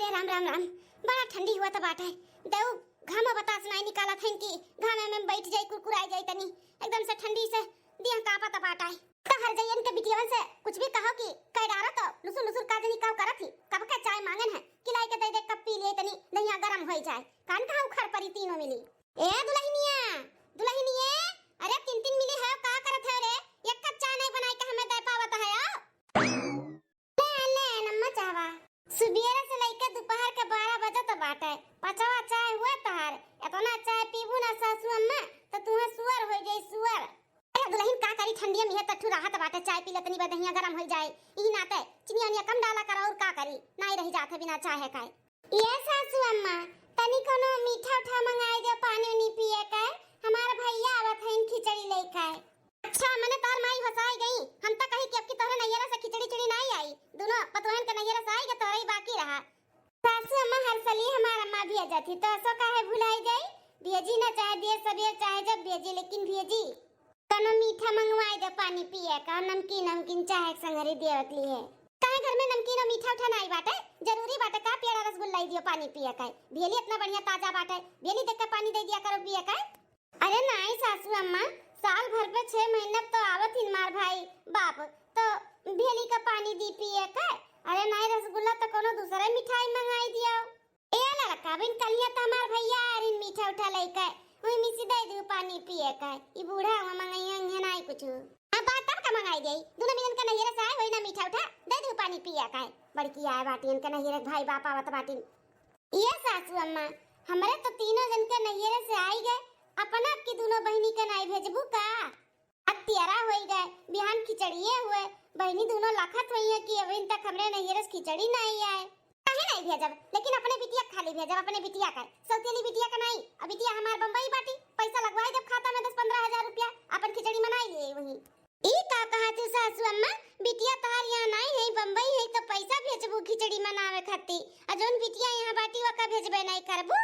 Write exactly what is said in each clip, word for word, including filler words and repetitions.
ए राम, राम, राम। बड़ा ठंडी हुआ त बाटे। देउ घाम बतास नाई निकालत हइन कि घामे में बैठ जाई, कुरकुराई जाई तनी। एकदम से ठंडी से दिया कांपत बाटे। त हर जइयन के बिटियवन से कुछ भी कहो कि कह डारो तो लुसुर लुसुर का जनी काव करत ही। कब के चाय मांगन है कि लाई के दे दे, कप पी लिए तनी दहिया गरम होई जाए। कान कहाँ उखड़ परी तीनों मिली। ए दुलहिनिया, दुलहिनिये, अरे तीन तीन मिली है, का करत है रे? एक कप चाय नहीं बनाई के हमें दे पावत है। ले, ले, नम्मा चाहवा। सुबेरे से लइके दोपहर के बारह बजे तो बाटे, पचवा चाय हुए तोहार। एतना चाय पीबू ना सासू अम्मा, तो तुहे सुअर हो जाई, सुअर। अरे दुलहिन का करी, ठंडिया में है तठू राहत बाटे, चाय पी ले तनी बदहिया गरम हो जाए। ई नाते चिनिया उनिया कम डाला करो, और का करी, नाई रही जात है बिना चाय है काए। ये सासू अम्मा, तनी कोनो मीठा उठा मंगाई दे, पानी उनी पिए के। हमार भैया आवत हइन खिचड़ी लेके। अच्छा, मने तोर माई होसाई गई। हम त कही कि अब की तोहरे नैहरा से खिचड़ी चिड़ी नाई आई। दोनों पतोहन के नैहरा से आई के तोहरे ही बाकी रहा। सासू अम्मा हर सली हमार अम्मा भेजत ही, तो असो काहे भुलाई जाई? भेजी ना चाहे दिए सबेर चाहे जब भेजी, लेकिन भेजी। कनो मीठा मंगवाई दे पानी पिए का, नमकीन नमकीन चाहे के संगरी देवत लिए। काहे घर में नमकीन और मीठा उठा नाई बाटे? जरूरी बाटे का पेड़ा रसगुल्ला ही दियो पानी पिए का? भेली इतना बढ़िया ताजा बाटे, भेली देख के पानी दे दिया करो पिए का। अरे नाई सासू अम्मा, साल भर पे छह महीने तो आवत ही मार भाई बाप, तो भेली का पानी दी पिए का। अरे नाई रसगुल्ला तो कोनो दूसरे मिठाई मंगाई दियो। ए लड़का, बिन कलिया त हमार भैया आरिन मीठा उठा लइके, वही मिसी दे दू पानी पिए के। ई बूढ़ा हुआ मंगइया इंगे नाई कुछ। अब बात तब का मंगाई गई? दोनों मिलन के नैहरे से आए, वही ना मीठा उठा, दे दू पानी पिए के। बड़की आए बाटी, इनके नैहरे के भाई बाप आवत बाटी। ये सासू अम्मा, हमरे तो तीनों जन के नैहरे से आई गए, अपना की दोनों बहिनी के नाई भेजबू का? अब तियरा होई गए, बिहान खिचड़िए हुए, बहिनी दोनों लखत हुई है कि अबहिन तक हमरे नैहरे से खिचड़ी नाई आए। काहे नाई भेजब, लेकिन अपने बिटिया के खाली भेजब, अपने बिटिया का, सौतेली बिटिया का नाई। अब बिटिया हमार बम्बई बाटी, पैसा लगवाई देब खाता में दस पन्द्रह हजार रुपया, अपन खिचड़ी मनाई लिए वहीं। ई का कहा तू सासू अम्मा, बिटिया तोहार यहाँ नाई है, बम्बई है, तो पैसा भेजबू खिचड़ी मनावे खातिर, आ जौन बिटिया यहाँ बाटी ओका भेजबे नाई करबू?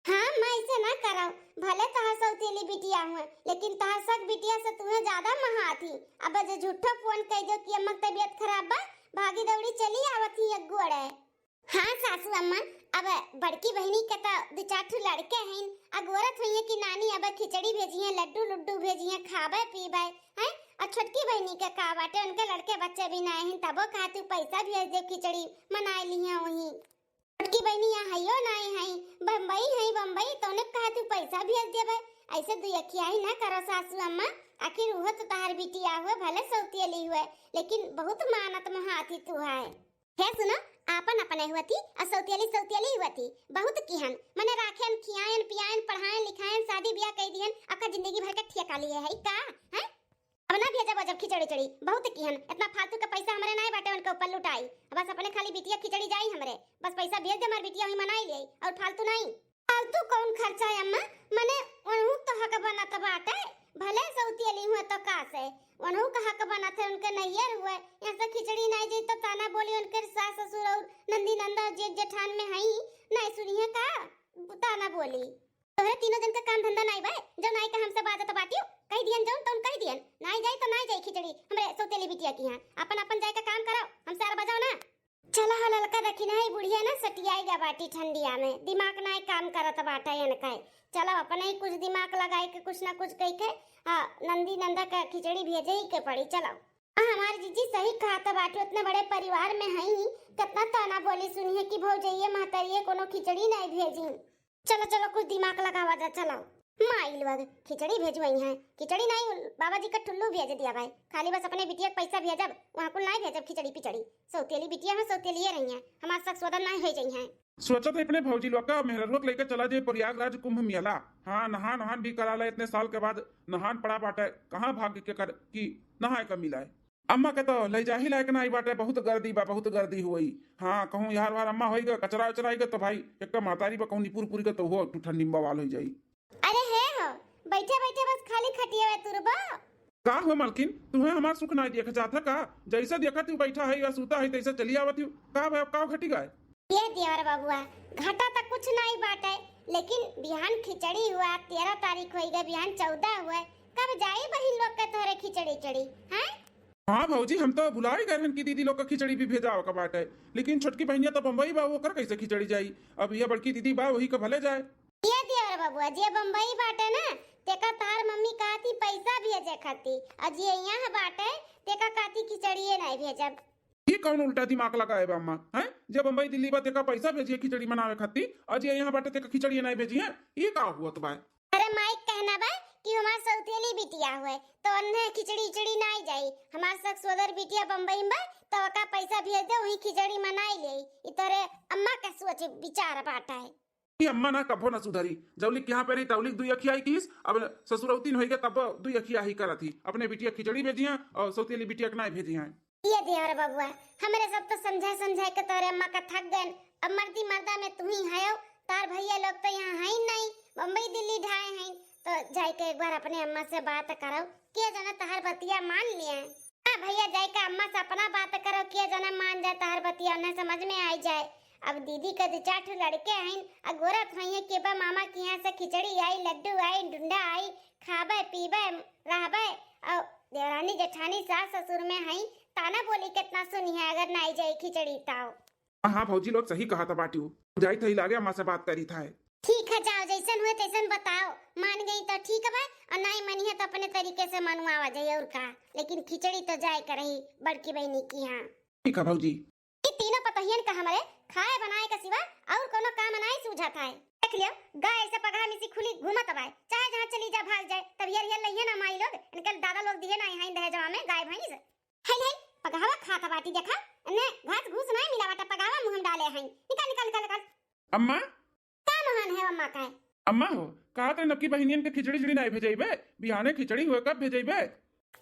हाँ, मैं ऐसे ना करब, भले तहार सौतेली बिटिया हुए, लेकिन तहार सग बिटिया से तुहे ज्यादा महात ही। अब जे झूठो फोन कह दो कि अम्मा के तबीयत खराब बा, भागी दौड़ी चली आवत ही एक गोड़े। हाँ सासू अम्मा, अब बड़की बहिनी के तो दो चार ठो लड़के हैं, अगोरत हुई है कि नानी अब खिचड़ी भेजी है, लड्डू लुड्डू भेजी है, खाबे पीबे, हैं? और छोटकी बहिनी के का बाटे, उनके लड़के बच्चे भी नाई हैं, तबो कहा तू पैसा भेज दे, खिचड़ी मनाए लिया वहीं। छोटकी बहिनी यहाँ हइयो नाई है, बम्बई है, बम्बई, तौने कहा तू पैसा भेज देबे, ऐसे दुयखियाई ना करो सासू अम्मा, आखिर उहो तो तहार बिटिया हुए, भले सौतेली हुए, लेकिन बहुत मानत मोहाती तू है। हे सुनो, आपन अपने हुआ थी, और सौतेली सौतेली हुआ थी, बहुत किहन, मने राखेन, खियायन, पियायन, पढ़ायन, लिखायन, शादी ब्याह कई दिहन, आपका जिंदगी भर का ठेका लिए है, का? हैं? अब ना भेजब, जब खिचड़ी चड़ी बहुत किहन, इतना फालतू का पैसा हमरे नाई बाटे उनके ऊपर लुटाई। बस अपने खाली बिटिया खिचड़ी जाई हमरे, बस पैसा भेज दे, हमार बिटिया वहीं मनाई ले, और फालतू नहीं। फालतू कौन खर्चा है अम्मा? मने उनहू तो हक बनत बाटे, भले सौतेली हुए तो का से, उनहू का हक बनत है, उनके नैहर हुए, यहाँ से खिचड़ी नाई जाई तो ताना बोली उनके सास ससुर और नंदी नंदा जेठ जेठान में हई, नाई सुनिए का ताना बोली। तोहरे तीनों जन का काम धंधा नाई बा, जौन आई का हमसे बाजत बाटियो, कह दियन जौन तौन कह दियन, नाई जाई तो नाई जाई खिचड़ी हमरे सौतेली बिटिया की यहाँ। अपन अपन जाए का काम करो, हमसे अरबजाओ ना। चला हो ललका, देखी ना, ई बुढ़िया ना सटियाई गा बाटी ठंडिया में, दिमाग नाई काम करत बाटे इनका। चलो अपने ही कुछ दिमाग लगाए के कुछ ना कुछ कह के, आ, नंदी नंदा का खिचड़ी भेजे ही के पड़ी। चलो। आ, हमार जीजी सही कहा था बाटी, उतने बड़े परिवार में हई, कितना ताना बोली सुनिए कि भौजइये महतरिये कोनो खिचड़ी नाई भेजी। चलो, चलो, कुछ दिमाग लगावा जा, चलो। माई लोग, खिचड़ी भेजवई हैं, खिचड़ी नाई, बाबा जी का ठुल्लू भेज दिया भाई, खाली बस अपने बिटिया के पैसा भेजब, वहाँ कुल नाई भेजब खिचड़ी पिचड़ी। सौतेली बिटिया हैं, सौतेलिए रही हैं, हमार सक सोदन नाई हो जाई हैं। सोचत है अपने भौजी लोग का मेहररुआ के लेके चला जाए प्रयागराज कुंभ मेला। हाँ, नहान वहान भी करा ले, इतने साल के बाद नहान पड़ा बाटे, कहाँ भाग्य के कर कि नहाए का मिला है। अम्मा के तो ले जाही लायक नाई बाटे, बहुत गर्दी बा, बहुत गर्दी हुई। हाँ, कहूँ यार वार अम्मा होई गए, कचरा उचरा आई गए तो भाई, एक तो महतारी बा कहूँ निपुर पुरी के तो हो, तू ठंडी में बवाल हो जाई। अरे हे हो, बैठे बैठे बस खाली खटिया में तुरबा। का हो मलकिन, तुहे हमार सुख नाई देख जात है का? जैसे देखत हूँ बैठा है या सूता है तैसे चली आवत हूँ। का भाई, का घटी गए? ये देवर बबुआ, घटा त कुछ नाई बाटे, लेकिन बिहान खिचड़ी हुआ, तेरह तारीख होई गए, बिहान चौदह हुए, कब जाई बहिन लोग के तोहरे खिचड़ी चड़ी, हैं? हाँ भौजी, हम तो भुलाई गए रहन कि दीदी लोग का खिचड़ी भी भेजावे का बाटे, लेकिन छोटकी बहिनिया तो बम्बई बा, ओकर कैसे खिचड़ी जाई? अब ये बड़की दीदी बा, वही का भले जाए। ये देवर बबुआ, जे बम्बई बाटे ना, तेका तार मम्मी कहती पैसा भेजे खाती, और जे यहाँ बाटे, तेका कहती खिचड़िए नहीं भेजब। ये कौन उल्टा दिमाग लगाए बा अम्मा, हैं? जे बम्बई दिल्ली बा, तेका पैसा भेजिए खिचड़ी बनावे खाती, और जे यहाँ बाटे, तेका खिचड़िए नहीं भेजिए, ये का हुआ तो बा? अरे माई कहना बा कि हमार सौतेली बिटिया हुए, तो अन्हे खिचड़ी उचड़ी नाई जाई। हमार ससुर बिटिया बम्बई में बा, तो ओका पैसा भेज दे, वही खिचड़ी मनाई ले। ई तोरे अम्मा के सोच विचार बाटा है। ई अम्मा ना कभो ना सुधरी। जौली के यहाँ पे रही, तौली दुई अखिया ही किस, अब ससुरौतीन होई गए, तब दुई अखिया ही करत ही। अपने बिटिया खिचड़ी भेजिया और सौतेली बिटिया के नाई भेजिया। ये देवर बबुआ, हमरे सब तो समझा समझा के तोरे अम्मा का थक गए। अब मर्दी मर्दा में तू ही हयो, तार भैया लोग तो यहाँ हैं नहीं, बम्बई दिल्ली ढाए हैं, तो जाए के एक बार अपने अम्मा से बात करो, के जाने तहार बतिया मान लिए। हाँ भैया, जाए के अम्मा से अपना बात करो, के जाने मान जाए तहार बतिया, उन्हें समझ में आई जाए। अब दीदी के दो चार ठो लड़के हैं, अगोरत हुई है कि बा मामा के यहाँ से खिचड़ी आई, लड्डू आई, डुंडा आई, खाबे पीबे रहबे। और देवरानी जेठानी सास ससुर में हैं, ताना बोली कितना सुनी है, अगर नाई जाई खिचड़ी ताओ। हाँ, हाँ, भौजी लोग सही कहा था बाटियो। जाई थई लागे अम्मा से बात करी था। ठीक है, जाओ, जैसन हुए तैसन बताओ। मान गई तो ठीक बा, और नाई मनी है तो अपने तरीके से मनवावा जाए, और का। लेकिन खिचड़ी तो जाए के रही बड़की बहिनी की यहाँ। ठीक है भौजी। ई तीनों पतोहियन का हमरे खाए बनाए का सिवा और कोनो काम नाई सूझत है। देख लियो, गाय ऐसे पगहा मिसी खुली घूमत बाय, चाहे जहाँ चली जा भाग जाए, तब हियर हियर लइहे ना माई लोग, इनके दादा लोग दिए ना यहाँ दहेजवा में गाय भैंस। है, है, पगहवा खात बाटी, देखा, एन्ने घास घूस नाई मिला बाटा, पगहवा मुँह में डाले हैं। निकाल, निकाल, निकाल, निकाल। अम्मा। का महान है अम्मा का है? अम्मा हो, कहा तो नकी बहिनियन के खिचड़ी खिचड़ी नाई भेजइबे, बिहाने खिचड़ी हुए कब भेजइबे?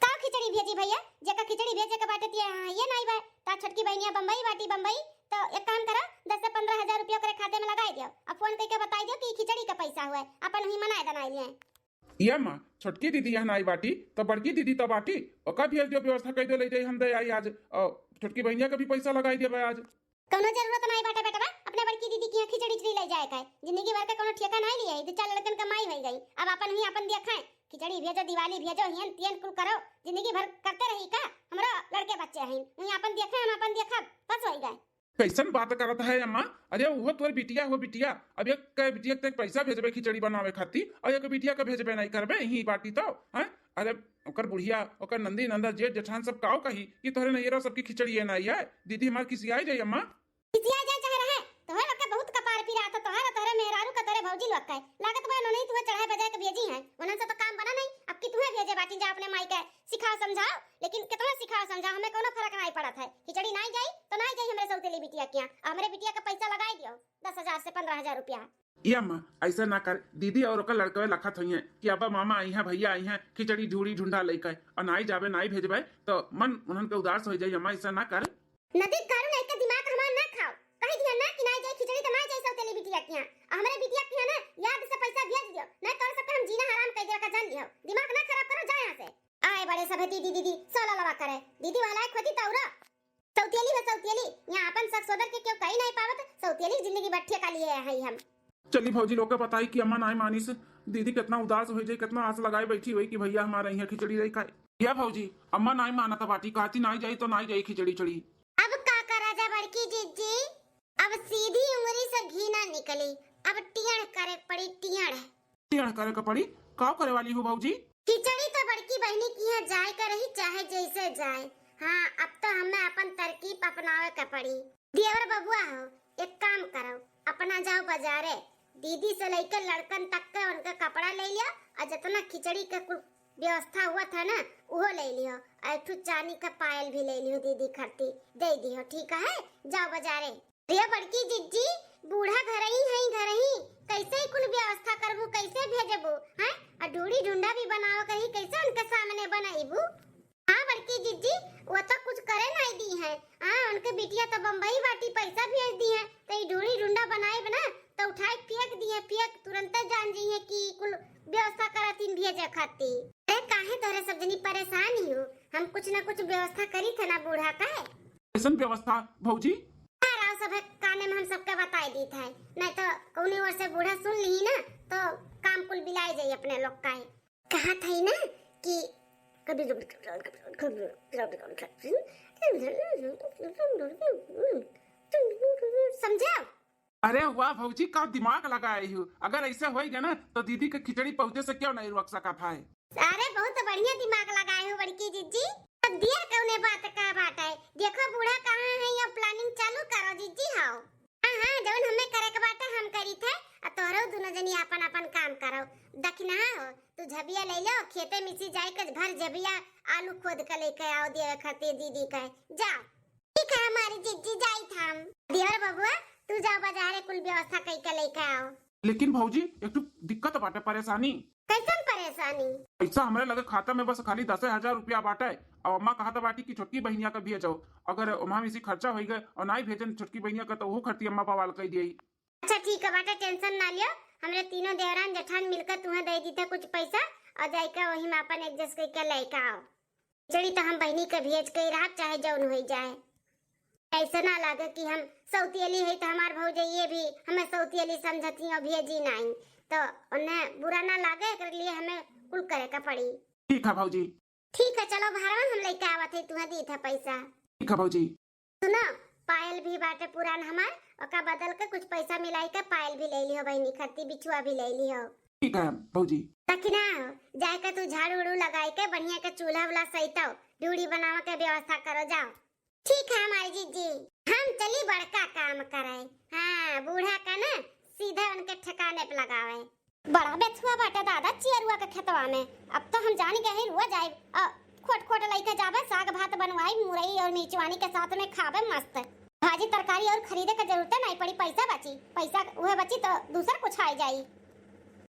का खिचड़ी भेजी भैया, जेका खिचड़ी भेजे के बाटे तिया, हाँ, ये नाई बा, ता छोटकी बहिनिया बम्बई बाटी, बम्बई, तो एक काम करा, दस से पन्द्रह हजार रुपया ओकरे खाते में लगाई दियो, अब फोन करके बताई दियो कि खिचड़ी का पैसा हुआ है, अपन वही मनाए दनाई लिए। ये अम्मा, छोटकी दीदी यहाँ नाई बाटी, तो बड़की दीदी तो बाटी, ओका भेज दियो, व्यवस्था कर दियो, ले जाई हम दे आई आज। अ, छोटकी बहिनिया का भी पैसा लगाई दियो आज। कौनो जरूरत नाई बाटे बेटवा, अपने बड़की दीदी की यहाँ खिचड़ी उचड़ी ले जाए का है। जिंदगी भर का कौनो ठेका नाई लिए है, दो चार लड़कन का माई होई गई, अब अपन ही अपन दिया खाए, खिचड़ी भेजो, दिवाली भेजो, हियन तियन कुल करो, जिंदगी भर करते रही का? हमरो लड़के बच्चे हैं, वहीं अपन दिया खाए, हम अपन दिया खाब, बस होई गए। कैसन बात करत है अम्मा? अरे वो तोर बिटिया हो बिटिया, अब एक के बिटिया के पैसा भेजबे खिचड़ी बनावे खातिर और एक बिटिया के भेजबे नहीं करबे, यही बाटी तो, हैं? अरे ओकर बुढ़िया, ओकर नंदी नंदा, जेठ जेठान सब काव कही कि तोहरे नैहरा सबकी खिचड़ी ये नहीं है। दीदी हमार खिसियाई जाई अम्मा। खिसियाई जाए चाहे रहे, तोहरे लोग के बहुत कपार पीरा था, तोहरे, तोहरे मेहरारू का, तोहरे भौजी लोग के। लागत बा उन्होंने ही तुम्हें चढ़ाए बजाए के भेजी है, उन्हन से तो काम बना नहीं, अब कि तुम्हें भेजे बाटी जा अपने माई के सिखाओ समझाओ, लेकिन कितना सिखाओ समझाओ, हमें कोनो फर्क नहीं पड़त है। खिचड़ी नहीं जाई तो नहीं जाई हमरे सौतेली बिटिया के यहाँ, हमरे बिटिया का पैसा लगाई दियो, दस हजार से पन्द्रह हजार रुपया। ए अम्मा, ऐसा ना कर, दीदी और ओकर लड़कवे लखत होइहें कि अब मामा आई हैं, भैया आई हैं, खिचड़ी ढूढ़ी ढूंढा लेके, और नाई जाबे, नाई भेजबे, तो मन उन्हन के उदास हो जाई। अम्मा, ऐसा ना कर। नदी कारू नहीं के दिमाग हमार ना खाओ, कह दिया ना कि नाई जाई खिचड़ी तो नाई जाई सौतेली बिटिया किया, और हमरे बिटिया किया ना याद से पैसा भेज दियो, नहीं तोर सबके हम जीना हराम कर दिया का जान लियो, दिमाग ना खराब करो, जा यहाँ से। आए बड़े सभे दीदी दीदी सोला लवा करे, दीदी वाला एक होती तौरा। सौतेली हो सौतेली, यहाँ अपन सक सोदर के क्यों कही नहीं पावत, सौतेली जिंदगी भर ठेका लिए है हम। चली भौजी लोग के बताई कि अम्मा नाई मानिस, दीदी कितना उदास हो जाई, कितना आस लगाए बैठी हुई कि भैया हमारे यहाँ खिचड़ी रही खाए। या भौजी, अम्मा नाई मानत बाटी, कहती नाई जाई तो नाई जाई खिचड़ी चड़ी। अब का करा जा बड़की जिज्जी, अब सीधी उंगली से घी ना निकली, अब टियण करे पड़ी, टियण। टियण करे के पड़ी, का करे वाली हो भौजी? खिचड़ी तो बड़की बहिनी की यहाँ जाए के रही, चाहे जैसे जाए। हाँ, अब तो हमें अपन तरकीब अपनावे के पड़ी। देवर बबुआ हो, एक काम करो, अपना जाओ बाजारे, दीदी से लेके लड़कन तक के उनके कपड़ा ले लिया, और जितना खिचड़ी के कुल व्यवस्था हुआ था ना, उहो ले लियो, और एक ठो चांदी का पायल भी ले लियो दीदी खातिर, दे दियो, ठीक है? जाओ बाजारे। रे बड़की जिज्जी, बूढ़ा घरही हैं घरही, कैसे ही कुल व्यवस्था करबू, कैसे भेजबू, हैं? आ ढूढ़ी ढूंढा भी बनावे कही, कैसे उनके सामने बनैबू? हाँ बड़की जिज्जी, वो तो कुछ करे नहीं दी है। हाँ, उनके बिटिया तो बम्बई बाटी पैसा भेज दी है, तो ई ढूढ़ी ढूंढा बनाए बना, तो उठाए फेंक दी है, फेंक तुरंते जान जी है कि कुल व्यवस्था करत इन भेजे खातिर। अरे काहे तोहरे सब जनी परेशान ही हो, हम कुछ ना कुछ व्यवस्था करी थे ना बूढ़ा का है। कैसन व्यवस्था भौजी? हाँ, राव सब काने में हम सबके बताई दी था, नहीं तो कौनी ओर से बूढ़ा सुन ली ना, तो काम कुल बिलाई जाई अपने लोग का है। कहा था ही ना कि कभी, समझा? अरे वाह भौजी, का दिमाग लगाए हो। अगर ऐसे होई गए ना, तो दीदी के खिचड़ी पहुँचे से क्यों नहीं रोक सकत है? अरे, बहुत बढ़िया दिमाग लगाए हो बड़की जिज्जी। अब देर कौने बात का बात है? देखो, बूढ़ा कहाँ है, ये planning चालू करो जिज्जी। हाओ, हाँ, हाँ, जौन हमें करे के बाटे, हम करी थे। आ तोहरो दोनों जनी आपन आपन काम करो। दखिनहा हो, तू झबिया ले लो, खेते में से जाए के भर झबिया आलू खोद के लेके आओ देवे खातिर दीदी के। जा। ठीक है हमारी जिज्जी, जाई था हम। देवर बबुआ, तू जाओ बाजारे कुल व्यवस्था कई के लेके आओ। लेकिन भौजी, एक ठो दिक्कत बाटे, परेशानी। कैसन परेशानी? पैसा हमरे लगे खाता में बस खाली दसे हजार रुपया बाटे। अब अम्मा कहत बाटी कि छोटकी बहिनिया के भेजो, अगर ओमा में से खर्चा होई गए और नाई भेजन छोटकी बहिनिया के, तो ओहू खर्ची अम्मा बवाल कई दिए। अच्छा ठीक है बाटे, tension ना लियो, हमरे तीनों देवरान जेठान मिलकर तुम्हें दे दी थे कुछ पैसा और जाइके वही में अपन adjust करके लेके आओ। खिचड़ी तो हम बहिनी के भेज के ही रहब, चाहे जौन होई जाए। ऐसे ना लागे कि हम सौतियली है तो हमार भौजइये भी हमें सौतियली समझती और भेजी नहीं, तो उन्हें बुरा ना लागे, एकरे लिए हमें कुल करे का पड़ी। ठीक है भौजी। ठीक है, चलो भारवन, हम लेके आवत है, तुम्हें दी था पैसा। ठीक है भौजी। सुनो, पायल भी बाटे पुरान हमार, ओका बदल के कुछ पैसा मिलाई के पायल भी ले लियो बहिनी, खत्ती बिछुआ भी ले लियो। ठीक है भौजी। दखिना, जाए के तू झाड़ू उड़ू लगाई के बढ़िया के चूल्हा उल्हा सहिताओ, ड्यूड़ी बनावे के व्यवस्था करो, जाओ। ठीक है हमारी जीजी, हम चली बड़का काम करे। हाँ, बूढ़ा का ना सीधा उनके ठिकाने पे लगावे। बड़ा बेथुआ बाटे दादा चियरुआ के खेतवा में। अब तो हम जानी गए रुआ जाए। आ, खोट खोट लइके जाबे, साग भात बनवाई, मुरई और मिर्चवानी के साथ में खाबे मस्त। भाजी तरकारी और खरीदे के जरूरते नहीं पड़ी, पैसा बची, पैसा उहे बची तो दूसर कुछ आई जाई।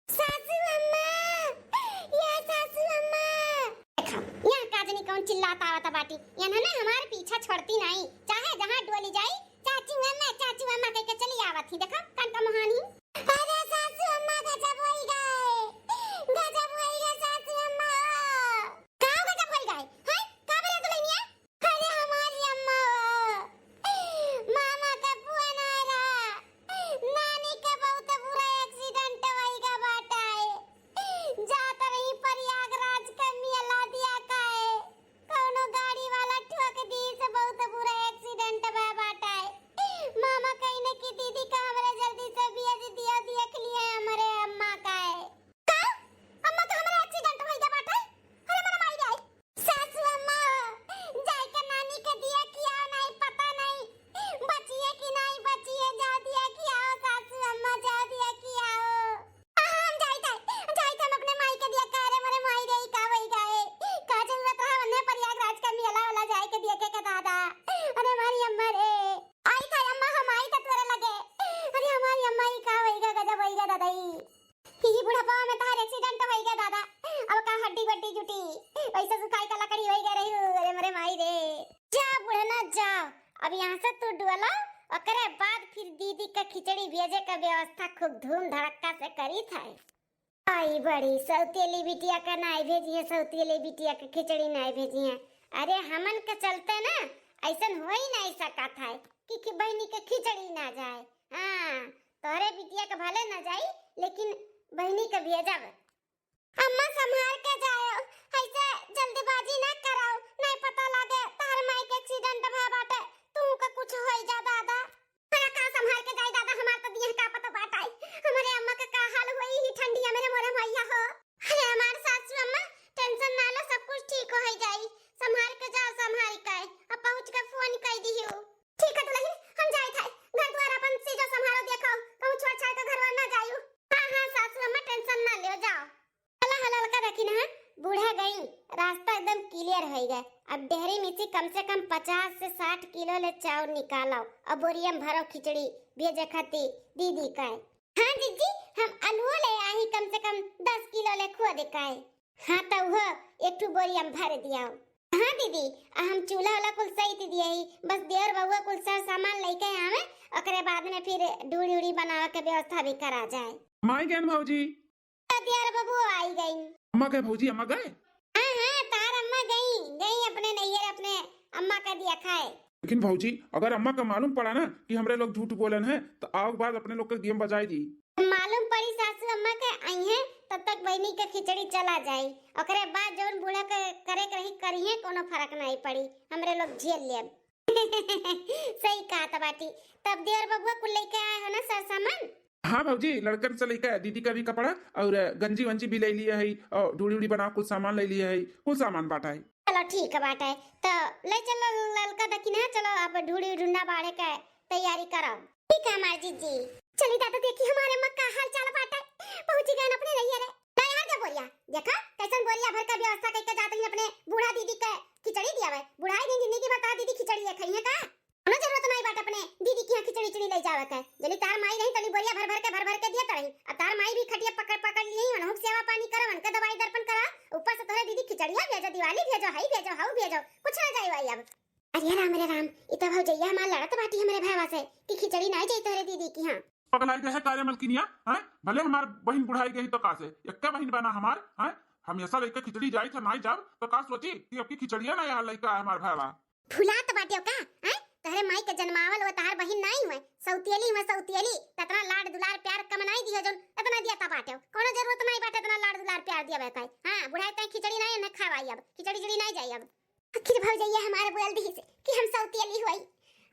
सासू अम्मा, या सासू अम्मा। देखा, यहाँ का जनी कौन चिल्लात आवत बाटी, इन्होंने हमारे पीछा छोड़ती नहीं, चाहे जहाँ डोली जाई, चाचू अम्मा, चाचू अम्मा कह के चली आवत ही। देखा, कनका मोहानी। अरे सासू अम्मा, गजब होई गए, गजब होई गए सासू अम्मा। का गजब होई गए? हैं? का बोले दुल्हनिया? अरे हमारी अम्मा, मामा का पुआ ना रहा, नानी का बहुत बुरा accident होई गा बाटा है। जात रही प्रयागराज का मेला दिया का है, कौनो गाड़ी वाला ठोक दी से बहुत बुरा accident भा बाटा है। मामा कहिने कि दीदी का हमरे जल्दी से भेज दियो, देख लिए हमरे अम्मा का है। का? अम्मा का हमरे accident होई गा बाटा है? अरे मने माई जाए। सासू अम्मा, जाए के नानी के दिया किया नहीं, पता नहीं। बचिए कि नहीं बचिए, जा दिया किया हो सासू अम्मा, जा दिया किया हो। हाँ, हम जाइत है, जाइत हम अपने माई के दिया करे, मोरे माई रे, ई का होई गए? का जरूरत रहा उन्हें प्रयागराज का मेला वाला जाए के देखे के दादा? अरे हमारी अम्मा रे, आइत है अम्मा, हम आइत है तोरे लगे। अरे हमारी अम्मा, ई का होई गा, गजब होई गा दादा ई। ई बुढ़ापा में तहार accident होई गा दादा, अब का हड्डी बड्डी जुटी, वैसे सुखाई का लकड़ी होई गा रही, अरे मोरे माई रे। जा बुढ़ना जा, अब यहाँ से तू डुअला, ओकरे बाद फिर दीदी का खिचड़ी भेजे का व्यवस्था खूब धूम धड़क्का से करी था। आई बड़ी सौतेली बिटिया का नाई भेजिए, सौतेली बिटिया का खिचड़ी नाई भेजिए। अरे हमन के चलते ना ऐसन हो ही नहीं सका था कि, कि बहनी के खिचड़ी ना जाए। हाँ, तोहरे बिटिया के भले ना जाई, लेकिन बहनी के भेजब। अम्मा संभाल के जाओ, ऐसे जल्दबाजी ना करो, नहीं पता लागे तोहर माई के accident भा बाटे, तू का कुछ होई जा दादा। अरे का संभाल के जाई दादा, हमार तो दिया का पता बाटे, हमारे अम्मा के का हाल होई ही ठंडिया में रे मोरे मैया हो। अरे हमार सासू अम्मा tension ना लो, सब कुछ ठीक हो जाई, संभाल के जाओ, संभाल के अब पहुँच के फोन कर दियो। ठीक है दुल्हन, हम जाइत है, घर द्वार अपन सीजो संभालो, देखो कहूँ छोड़ छाड़ के घरवा ना जायू। हाँ हाँ सासू अम्मा tension ना लियो, जाओ। चला हलल का देखी ना, बूढ़ा गई, रास्ता एकदम clear होई गए। अब डेहरी में से कम से कम पचास से साठ किलो ले चाउर निकालो और बोरिया में भरो खिचड़ी भेजे खातिर दीदी का। हाँ जिज्जी, हम अलुओ ले आई कम से कम दस किलो ले खोद के। हाँ तो वो एक ठो बोरिया में भर दियाओ। हाँ दीदी, आ हम चूल्हा वाला कुल सहित दिए ही, बस देवर बबुआ कुल सर सामान लेके आवे, ओकरे बाद में फिर डूड़ी उड़ी बनावे के व्यवस्था भी करा जाए। माई गहन भौजी। तो देवर बबुआ आई गई। अम्मा गए भौजी, अम्मा गए? हाँ हाँ, तार अम्मा गई, गई अपने नैहर अपने अम्मा का दिया खाए। लेकिन भौजी, अगर अम्मा का मालूम पड़ा ना कि हमरे लोग झूठ बोलन है, तो आओ बाद अपने लोग के game बजाए दी। मालूम पड़ी सासू अम्मा के आई हैं, तब तक बहिनी के खिचड़ी चला जाई, ओकरे बाद जौन बूढ़ा के करे के रही करिहे, कोनो फर्क नहीं पड़ी, हमरे लोग झेल लेब। सही कहत बाटी। तब देवर बबुआ कुल लेके आए हो ना सर सामान? हाँ भौजी, लड़कन से लेके दीदी का भी कपड़ा और गंजी वंजी भी ले लिए है और ढूढ़ी उढ़ी बना कुल सामान ले लिए है, कुल सामान बाटा है। चलो ठीक है बाटे, तो ले चलो ललका दखिना, चलो अब ढूढ़ी ढूंढा बाढ़े के तैयारी करो। ठीक है हमार जीजी। चली दादा, देखी हमारे अम्मा का हाल चाल बाटे, पहुंची गए अपने रहिए रे। ले यार दे बोरिया, देखा कैसन बोरिया भर के व्यवस्था करके जात रही अपने बूढ़ा दीदी के खिचड़ी दिया है। बुढ़ाई दिन जिंदगी भर तार दीदी खिचड़ी है खाई है का? कोनो जरूरत नहीं बाटे अपने दीदी की यहाँ खिचड़ी उचड़ी ले जावे के। जली तार माई रही तली बोरिया भर भर के भर भर के दिया रही। अब तार माई भी खटिया पकड़ पकड़ लिए, उनहु के सेवा पानी करो, उनके दवाई दर्पण करा, ऊपर से तोहरे दीदी खिचड़िया भेजो, दिवाली भेजो, हई भेजो, हाउ भेजो, कुछ ना जाई वाई अब। अरे राम रे राम, ई तो भौजैया हमार लड़त बाटी हमरे भैया से कि खिचड़ी नहीं जाई तोहरे दीदी की यहाँ। पगलाई गए है का रे मलकिनिया, हैं? भले हमार बहिन बुढ़ाई गई तो का से, एक्के बहिन बना हमार, हैं? हमेशा लइका खिचड़ी जाई था, नाई जाब तो का सोची कि अब की खिचड़िया ना यहाँ लइका है हमार भैया। भुलात बाटे का, हैं? तोहरे माई के जन्मावल वो तहार बहिन नाई हुए, सौतियली हुए, सौतियली। त इतना लाड दुलार प्यार कम नाई दियो जौन इतना दिया ता बाटे। कोनो जरूरत नाई बाटे इतना लाड दुलार प्यार दिया का। हाँ, बुढ़ाई तय खिचड़ी नाई ने खावाई अब, खिचड़ी उचड़ी नाई जाई अब। आखिर भौजैया हमारे बोल दी से कि हम सौतियली हुई।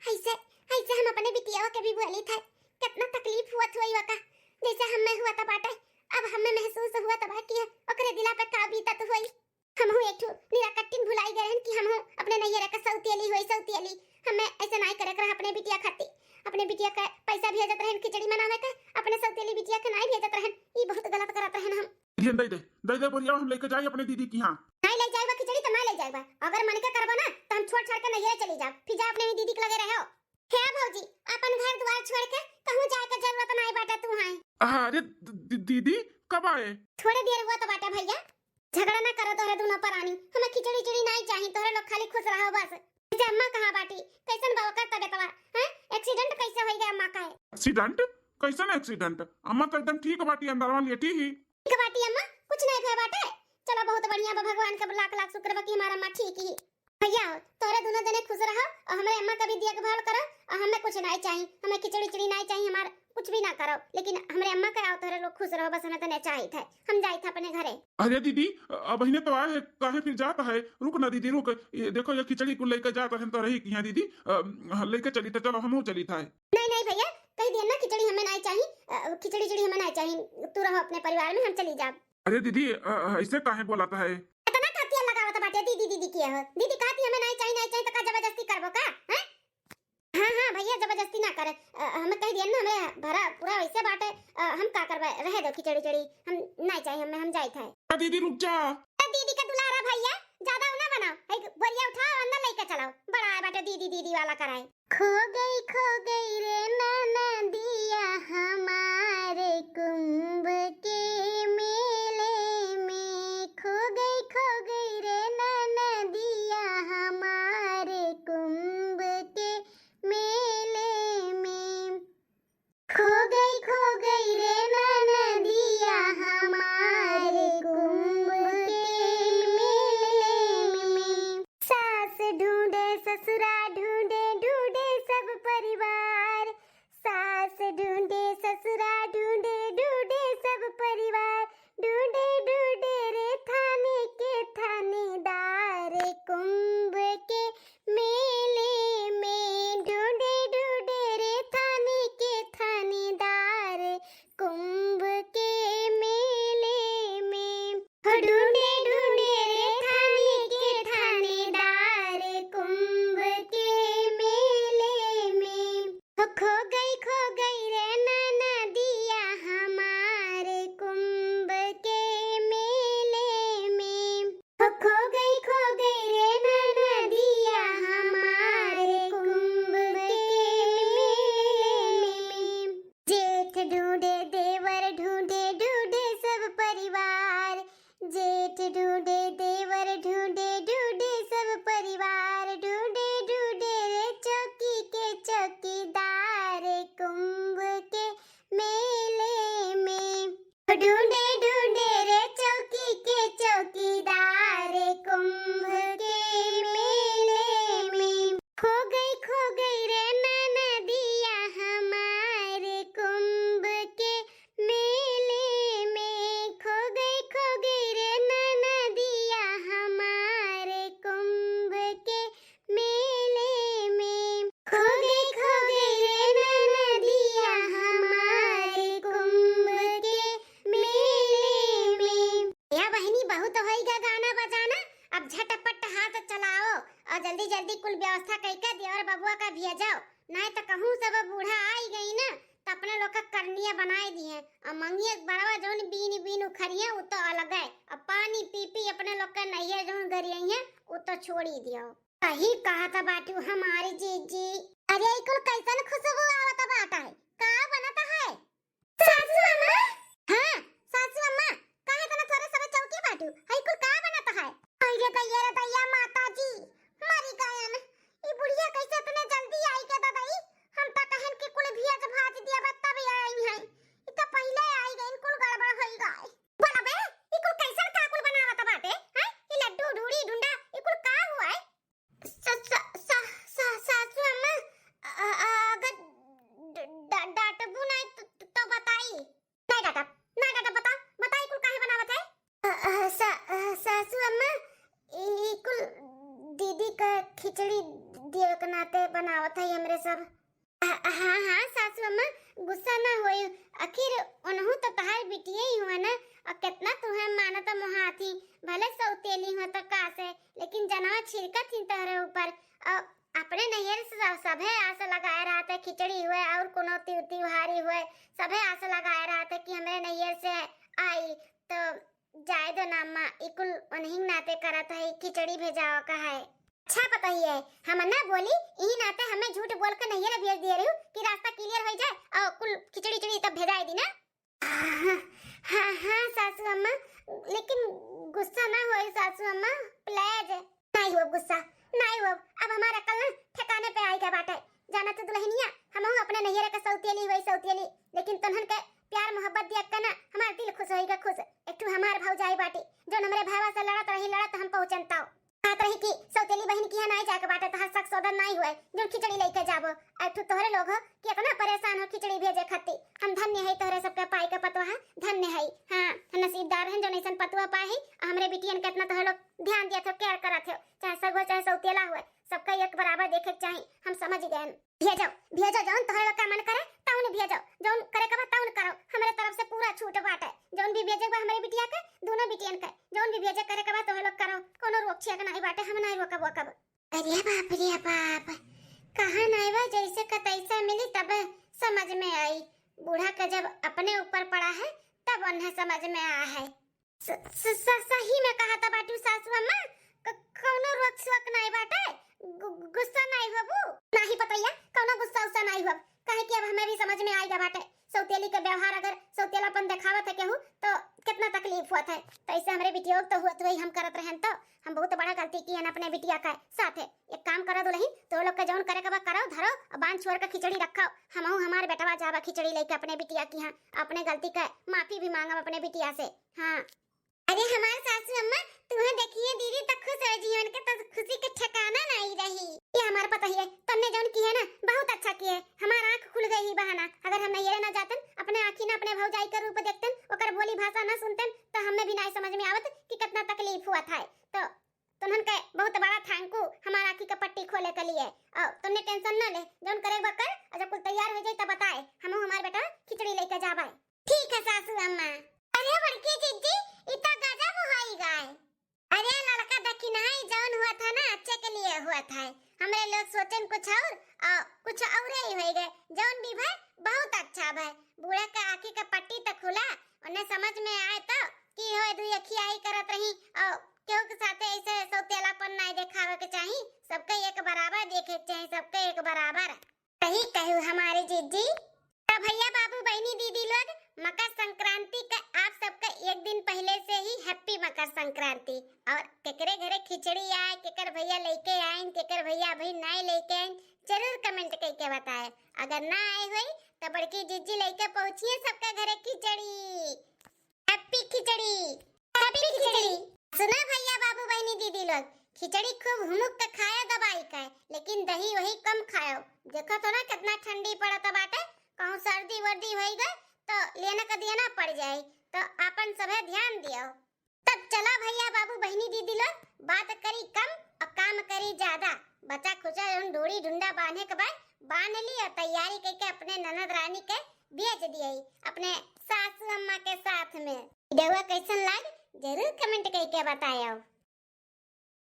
ऐसे, ऐसे हम अपने बिटिया के भी बोली था, कितना तकलीफ हुआ था वका, जैसे हमें हुआ था बाटे। अब हमें महसूस हुआ था कि ओकरे दिला पे का बीतत हुई। हमहू एक ठो निराकट्टिन भुलाई गए हैं कि हमहू अपने नैहर के सौतियली हुई, सौतियली। हमें ऐसे नाई करे कर अपने बिटिया खाती, अपने बिटिया का पैसा भेजत रहन खिचड़ी मनावे का, अपने सौतियली बिटिया के नाई भेजत रहन। ई बहुत गलत करत रहन हम। दे दे, दे दे बोरिया, हम लेके जाई अपने दीदी की यहाँ। नाई ले जाएगा खिचड़ी तो ना ले जाएगा, अगर मन के करबो ना तो हम छोड़ छाड़ के नैहरे चली जाब, फिर जा अपने ही दीदी के लगे रहो। हे भौजी, अपन घर द्वार छोड़ के कहूँ जाए के जरूरत नाई बाटे तू हैं। अरे द-, द-, दीदी कब आए? थोड़े देर हुआ तो बाटे भैया। झगड़ा ना करो तोहरे दोनों परानी, हमें खिचड़ी उचड़ी नाई चाही, तोहरे लोग खाली खुश रहो बस। अच्छा अम्मा कहाँ बाटी, कैसन बा ओकर तबियतवा? हैं, एक्सीडेंट कैसे होई गया अम्मा का है? एक्सीडेंट? कैसन एक्सीडेंट? अम्मा तो एकदम ठीक बाटी, अंदरवा लेटी ही। ठीक बाटी अम्मा, कुछ नहीं भय बाटे। चलो बहुत बढ़िया बा, भगवान का लाख लाख शुक्र बा कि हमारा अम्मा ठीक ही। भैया हो, तोहरे दोनों जने खुश रहो और हमरे अम्मा का भी देखभाल करो और हमें कुछ नहीं चाहिए, हमें खिचड़ी उचड़ी नहीं चाहिए, हमार कुछ भी ना करो, लेकिन हमरे अम्मा का और तोहरे लोग खुश रहो, बस हमें तने चाहिए थे, हम जाए थे अपने घरे। अरे दीदी, अबहिने तो आए है, काहे फिर जात है? रुक ना दीदी रुक, ये देखो ये खिचड़ी कुल लेके जात है तो रही किहाँ दीदी, अ, हाँ, लेके चली तो चलो हमहू चली था। नहीं नहीं भैया, कही दिया ना खिचड़ी हमें नहीं चाहिए, अ, खिचड़ी उचड़ी हमें नहीं चाहिए, तू रहो अपने परिवार में, हम चली जाब। अरे दीदी, अ, अ, ऐसे काहे बोलत है? इतना का तेल लगावत बाटे दीदी, दीदी किया हो? दीदी कहती हमें नहीं चाहिए, नहीं चाहिए तो का जबरदस्ती करबो का? हैं? हाँ, हाँ भैया जबरदस्ती ना करे। अ, हमें कह दिया ना, हमें भरा पूरा वैसे बाटे, अ, हम का करबे, रहे दो खिचड़ी उचड़ी, हम नहीं चाहिए हमें, हम जाइत है। अ, दीदी रुक जा। अ, दीदी का दुलारा भैया, ज्यादा ना बनाओ, है बोरिया उठाओ, अंदर लेके चलाओ, बड़ा आए बाटे दीदी, दीदी वाला कराए। खो गई, खो गई रे ननदिया हमारे कुंभ के मेले में। खो गई, खो गई रे ननदिया हमारे कुंभ के मेले में। खो गई, खो गई रे ननदिया हमारे कुंभ के मेले में। सास ढूंढे ससुरा ढूंढे, ढूंढे सब परिवार। सास ढूंढे ससुरा ढूंढे, ढूंढे सब परिवार। ढूंढे ढूंढे रे थाने के थानेदार कुंभ के मेले में। ढूंढे ढूंढे रे थाने के थानेदार कुंभ के मेले में। हो ढूंढे ढूंढे रे थाने के थानेदार कुंभ के मेले में। हो खो गई, खो गई रे ननदिया हमारे कुंभ के मेले में। हो खो गई, खो गई रे ननदिया हमारे कुंभ के मेले में। जेठ ढूंढे देवर ढूंढे, ढूंढे सब परिवार। जेठ ढूंढे देवर ढूंढे, ढूंढे सब परिवार। ढूंढे ढूंढे रे चौकी के चौकीदार कुंभ के मेले में। ढूंढे ढूंढे रे चौकी के चौकीदार कुंभ के मेले में। खो गई, खो गई रे ननदिया हमारे कुंभ के मेले में। खो व्यवस्था कइके देवर बबुआ का भेजाओ, नाहीं त कहूँ सब बूढ़ा आई गई ना, त अपने लोग का करनिया बनाए दिए। अउ मंगिया बरवा जौन बीन बीन उखरिया, उ तो अलगे। अउ पानी पी पी अपने लोग का नैहर जौन गरिया है, उ तो छोड़ी दियो। सही कहत बाटू हमारी जीजी। अरे, ई कुल कैसन खुशबू आवत बाटे? का बनत है? सासू अम्मा? हाँ, सासू अम्मा, काहे तना थोरे सबे चौकी बाटू? हई कुल का बनत है? अरे दैया रे दैया, माता जी, मरी गयन। ई बुढ़िया कैसे इतने जल्दी आई के ददई? हम त कहन कि कुल भियज भाज दिया बा तब आई है। ई त पहिले आई गइन, कुल गड़बड़ होई गए। बोला बे, ई कुल कैसन का कुल बनावत बाटे? हैं? ई लड्डू, ढूढ़ी, ढुंडा, ई कुल का हुआ है? स-, स-, स-, स-, सासू अम्मा, अ-, अ-, अगर ड-, ड-, डांटबू नहीं तो, तो, तो बताई। नहीं डांटब, नहीं डांटब, बता, बताई कुल काहे बनावत है? अ, अ, सा-, अ, सासू अम्मा, ई कुल दीदी का खिचड़ी दिए के नाते बनावत है हमरे सब। अ, हाँ, हाँ, सासू अम्मा, गुस्सा ना होई। आखिर उनहू तो तहार बिटिया ही हुआ ना, और कितना तुहे मानत मोहात ही, भले सौतेली हुआ तो का से, लेकिन जनवा छिड़कत ही तोहरे ऊपर। और अपने नैहर से सब, सभे आस लगाए रहत है, खिचड़ी हुए और कोनो ति-, त्योहारी हुए, सभे आस लगाए रहत है कि हमरे नैहर से आई, तो जाए दो ना अम्मा, ई कुल उन्हीं नाते करत है, खिचड़ी भेजावा का है। अच्छा पतोहिए, हम ना बोली, इही नाते हमें झूठ बोल के नैहर भेज दिए रहू कि रास्ता clear हो जाए और कुल खिचड़ी उचड़ी तब भेजाए दी ना। हाँ, हाँ, हाँ, सासू अम्मा, लेकिन गुस्सा ना होई सासू अम्मा, please। नहीं हो गुस्सा, नहीं हो। अब हमार अकल ना ठिकाने पे आई गया बाटे। जाना तो दुल्हनिया, हमहू अपने नैहर के सौतेली वही सौतेली, लेकिन तोहन के प्यार मोहब्बत दिया के ना हमार दिल खुश होई गया खुश। एक ठू हमार भौजाई बाटी, जौन हमरे भैया से लड़त रही, लड़त हम पहुँचन ताओ। कहत रही कि सौतेली बहिन की यहाँ नाई जाके बाटे, तोहार शक सौदा नाई हुए, जौन खिचड़ी लेके जाबो। आ एक ठू तोहरे लोग हो कि इतना परेशान हो खिचड़ी भेजे खातिर। हम धन्य है तोहरे सबके पाई के पतोहा, धन्य है। हाँ, हम नसीबदार हैं जौन ऐसन पतोहा पाए ही। आ हमरे बिटियन के इतना तोहरे लोग ध्यान दिया थे, care करत हो, चाहे सगो चाहे सौतेला हुए, सबका एक बराबर देखे के चाही। हम समझ गए। भेजो, भेजो, जौन तोहरे लोग का मन करे, तौन भेजो, जौन करे के बा, तौन करो। हमरे तरफ से पूरा छूट बाटे। जौन भी भेजे के बा हमरे बिटिया के, दोनों बिटियन के, जौन भी भेजे करे के बा, तोहरे लोग करो, कोनो रोक छेक नहीं बाटे, हम नहीं रोकब वोकब। अरे बाप रे बाप, कहाँ नहीं बा, जैसे का तैसा मिली तब समझ में आई। बूढ़ा का जब अपने ऊपर पड़ा है, तब उन्हें समझ में आया है। स-, स-, स-, सही में कहत बाटू सासू अम्मा, क-, कौनो रोक सोक नाई बाटे, गु-, गुस्सा नाई होबू? नाही पतोहिया, कौनो गुस्सा उस्सा नाई होब, काहे कि अब हमें भी समझ में आइगा बाटे। सौतेली के व्यवहार अगर सौतेलापन देखावत है केहू, तो कितना तकलीफ होत है। तो ऐसे हमरे बिटिया के तो होत वही हम करत रहन, तो हम बहुत बड़ा गलती किहन अपने बिटिया का साथ है। एक काम करो दुल्हन, तो लोग के जौन करे के बा करो, धरो, और बांध छोड़ के खिचड़ी रखो, हमहू हमार बेटवा जाबा खिचड़ी लेके अपने बिटिया की यहाँ, अपने गलती का माफी भी मांगब अपने बिटिया से। हाँ। अरे हमार सासू अम्मा, तुहे देखिए दीदी त खुश हो जीवन के, तो खुशी के ठिकाना नहीं रही। ये हमार पतोहिए, तन्ने जौन किहे ना, बहुत अच्छा किहे। हमार आँख खुल गई ही बहाना। अगर हम नैहरे ना जातन, अपने आँखी ना अपने भौजाई के रूप देखतन, ओकर बोली भाषा ना सुनतन, तो हमें भी नहीं समझ में आवत कि कितना तकलीफ हुआ था। तो तुन्हन के बहुत बड़ा thank you, हमार आँखी के पट्टी खोले के लिए। और तुन्ने tension ना ले, जौन करे बा कर, और जब कुल तैयार हो जाई तब बताए, हमहू हमार बेटा खिचड़ी लेके जाबे। ठीक है सासू अम्मा। अरे बड़की जीजी, ई तो गजब होई गए। अरे लड़का देखी नहीं, जौन हुआ था ना, अच्छे के लिए हुआ था। हमरे लोग सोचन कुछ और, और कुछ और ही होई गए। जौन भी भय, बहुत अच्छा भय। बूढ़ा का आँखी का पट्टी तो खुला, उन्हें समझ में आए तो कि हो दू अखियाई करत रही और केहू के साथे ऐसे सौतेलापन नहीं देखावे के चाही। सबके एक बराबर देखे के चाही, सबके एक बराबर। सही कहू हमारे जीजी। तो भैया, बाबू, बहनी, दीदी लोग, मकर संक्रांति का आप सबका एक दिन पहले से ही happy मकर संक्रांति। और केकरे घरे खिचड़ी आए, केकर भैया लेके आइन, केकर भैया अभी नहीं लेके आइन, जरूर comment करके बताए। अगर ना आए हुई तो बड़की जीजी लेके पहुँचिए सबका घरे खिचड़ी। Happy खिचड़ी, happy खिचड़ी। सुना भैया, बाबू, बहनी, दीदी लोग, खिचड़ी खूब हुमुक के खाया दबाई के, लेकिन दही वही कम खायो। देखो तो ना कितना ठंडी पड़त बाटे, कहूँ सर्दी वर्दी होई गए तो लेना का देना पड़ जाए, तो आपन सभे ध्यान दियो। तब चला भैया, बाबू, बहनी, दीदी लोग, बात करी कम और काम करी ज्यादा। बचा खुचा जौन ढूढ़ी ढुंडा बांधे के बा, बांध ली और तैयारी करके अपने ननद रानी के भेज दिए अपने सासू अम्मा के साथ में। Video कैसन लाग, जरूर comment करके बतायो।